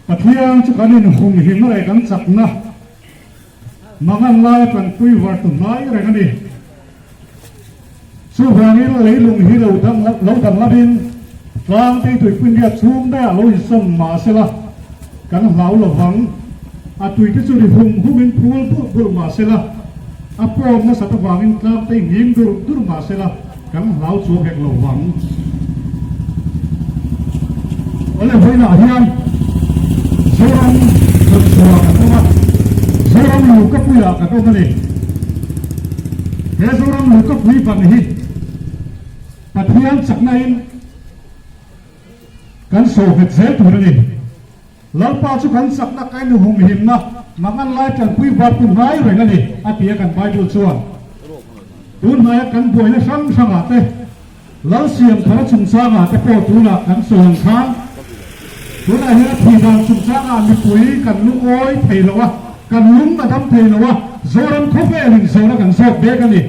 Pathian chu kan inhumhim leh kan chakna mangan laia tanpui var tu hnai reng a ni. Chuvangin leilung hi lo danglamin tlang tei tuipuinriat chhung daiah lo insawm mah sela kan hlau lovang. A tuite chu ri hum humin phul bulh bulh mah sela a pawm nasat avangin tlang tei nghim dur dur mah sela Kan hlau chuang hek lo vang. Awle vawiinah hian Zoram kawtchhuah kan awm a, Zoram Lukapuiah kan awm a ni. He Zoram Lukapui ban hi Pathian chaknain kan sawhnghet zel tur a ni. Lalpa chu kan chakna kain humhimna mangan lai tanpui vartu ngai reng a ni, a ti a kan Bible chuan. Tun hnaia kan buaina hrang hrangah te, Lal Siamthara chungchangah te pawh tunah kan sawi ang khan, tunah hian a thih dan chungchangah mipui kan lungawi thei lo a, kan lung a dam thei lo a, Zoram khawvelin zawhna kan zawk mek a ni.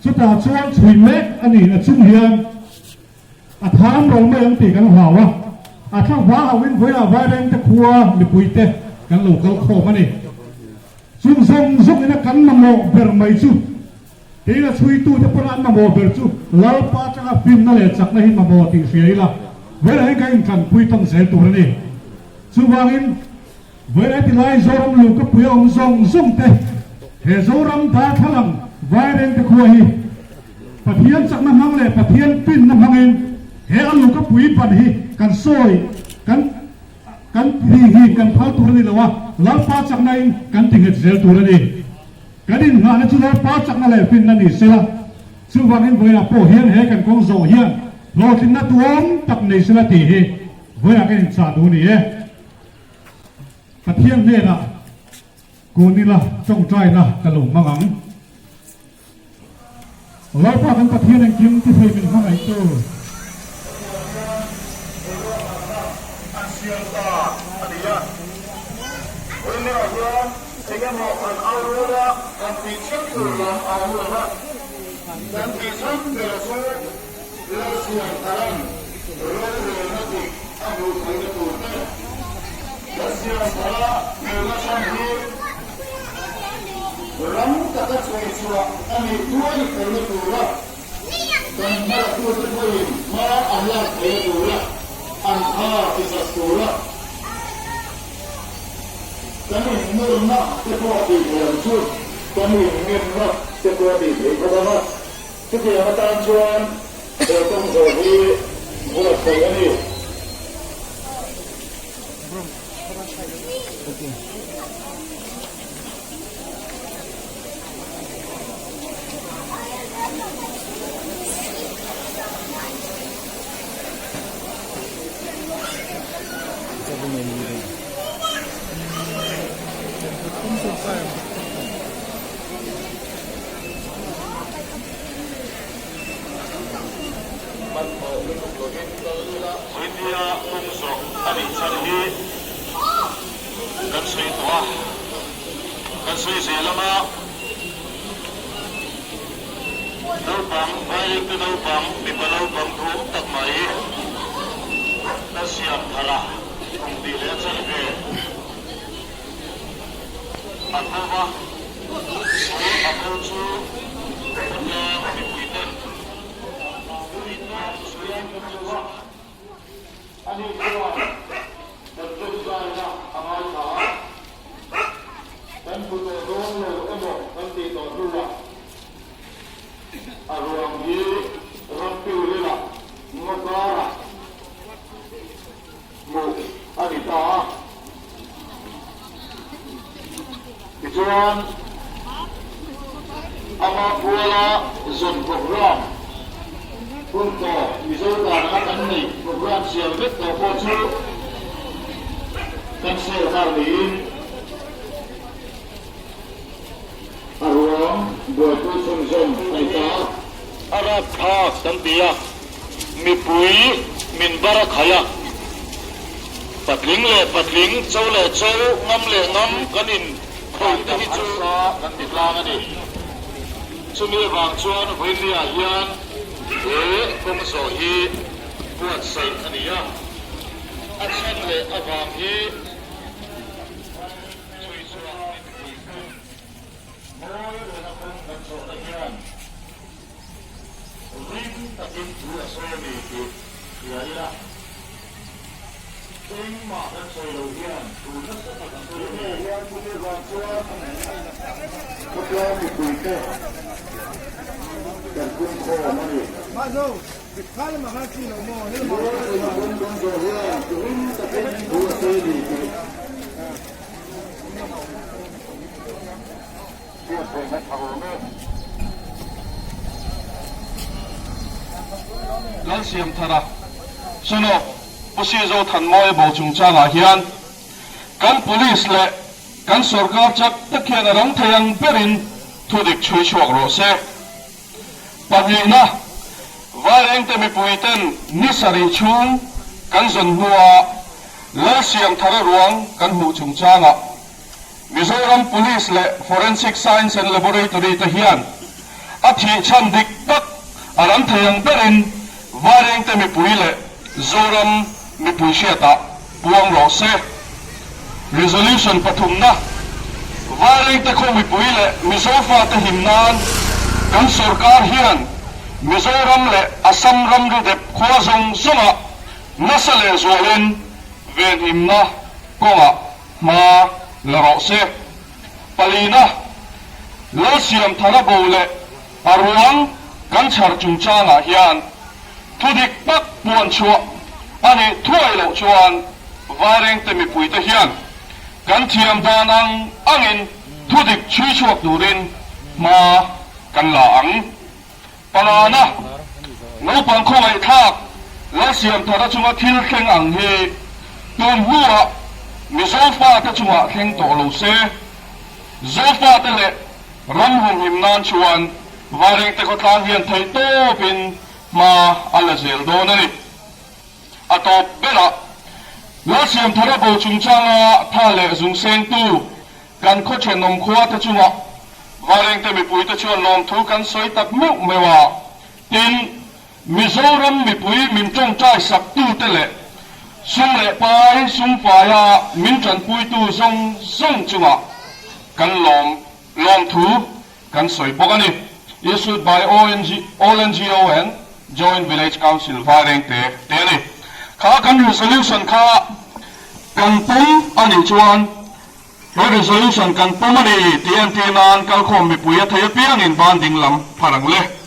Chutah chuan chhui mek a nih na chung hian, A tham ro mai ang tih kan hlau a, a thla hma hauhin vawilah Vairengte khua mipuite kan lo kal khawm a ni. Chung zawng zawng ina kan mamawh ber mai chu, keina chhuitute pawna an mamawh ber chu Lalpa atanga finna leh chakna hi mamawh tih hria ila, vawilah hian kan intanpui tawn zel tur a ni. Chuvangin vawilah heti lai Zoram Lukapui a awm zawng zawng te, he Zoram darthlalang Vairengte khua hi, Pathian chakna hmang leh Pathian pinna hmangin he a luka pui ban hi kan sawi kan kan thi hi kan phal tur a ni lo a, Lalpa chakna in kan ti nghet zel tur a ni. Kan inngahna chu Lalpa chakna leh finna ni sela, chuvangin vawiinah pawh hian he kan kawng zawh hian hlawhtlinna tuam tak nei sela tih hi vawiinah kan inchah duh a ni e. Pathian hnenah kun ila tawngtaina ka lo hmang ang. Lalpa kan Pathian engkim ti thei min hmangaih tu. Pathian ruahmanna an siam ta a ni a. Vawiinah hian eng emaw kan au rual a, kan tih chhan tur lam a awm lo va. Kan tih chhan ber chu Lalsiam Tharan rorelna dik a hmuh theihna tur te, Lalsiam Thara hmelna chhan hi Ram taka chhui chhuah a nih thuai theihna tura kan hmalatute pawhin hma an lak theihna tura an tha tisak tura kan innawrna te pawh a tih theih ang chu kan inngenna te pawh a tih theih bawk ang a, chutiang atan chuan he kawng zawh hi buatsaih a ni. India kawng zawh a nih chhan hi kan sawi tawh a, kan sawi zel ang a, naupang vairengte naupang mipa naupang duhawm tak mai ka siam thar a, kum tih leh a chanve a tho va, chu a tho chu khawtlang mipui ten Ani chuan kan tawngtaina a ngaithla a, kan hmu tawh dawn lo emaw kan tih tawh hnuah a ruang hi Rampiulilah ngaw karah hmuh a ni ta a. Tichuan, ama puala zawn program hun tawp Mizo dan anga kan neih program siam vek tawh pawh chu cancel nghal niin a ruang buaipui chhunzawm a ni ta a. A rapthlak kan ti a. Mipui min bar a khai a, patling leh patling, cho leh cho, ngam leh ngam kan in khawih te hi chu kan ti tlang a ni. Chumi avang chuan Vawiinniah hian he kawng zawh hi. buatsaih a ni a, a chhan leh avang hi chhui chhuah ni thei se. Mawi rena kawng kan zawhna hian ring takin thu a sawi a ni tih hria ila, engmah kan sawi lo hian thu nasa tak a sawi a ni. Hian chumi vang chuan khawtlang mipuite kan pungkhawm a ni. Mawi rena kawng kan zawh hian ring takin thu a sawi a ni tih Lalsiamthara, Suno, Pu Sizo Thanmawia bo chungchangah hian kan Police leh kan sawrkar chak tak hian a rang thei ang berin thudik chhui chhuak rawh se. Pahnihna, Vairengte mipuiten ni sarih chhung kan zawn hnua Lalsiamthara ruang kan hmuh chungchangah Mizoram Police leh Forensic Science and Laboratory te hian a thih chhan dik tak a ram thei ang berin Vairengte mipui leh Zoram mipui hriatah puang rawh se. Resolution pathumna, Vairengte khaw mipui leh Mizo fate him nan kan sorkar hian Mizoram leh Assam ramri dep khua zawng zawngah nasa lehzualin venhimna kawngah Hma la rawh se. Palina, Lalsiamthara bo leh a ruang kan chhar chungchangah hian thu dik tak puan chhuah a nih thuai loh chuan Vairengte mipuite hian kan thiam dan ang angin thu dik chhui chhuak turin hma kan la ang. Palana, naupang khawngaihthlak Lalsiamthara chunga thil thleng ang hi tun hnuah Mizo fate chungah thleng tawh lo se. Zofate leh ram humhim nan chuan Vairengte khawtlang hian theihtawpin hma a la zel dawn a ni. A tawp berah Lalsiamthara bo chungchanga tha leh zungsengtu Kan khaw thenawm khua te chungah Vairengte mipuite chuan lawmthu kan sawi tak meuh meuh a, tin, Mizoram mipui min tawngtai saktute leh sum leh pai sum faia min tanpuitu zawng zawng chungah kan lawm lawmthu kan sawi bawk a ni. Issued by ONG, All NGO and Joint Village Council Vairengte te a ni. Kha kan resolution kha kan pawm a nih chuan He resolution kan pawm a ni tih entir nan kalkhawm mipui a thei apiangin ban ding lam phar ang le.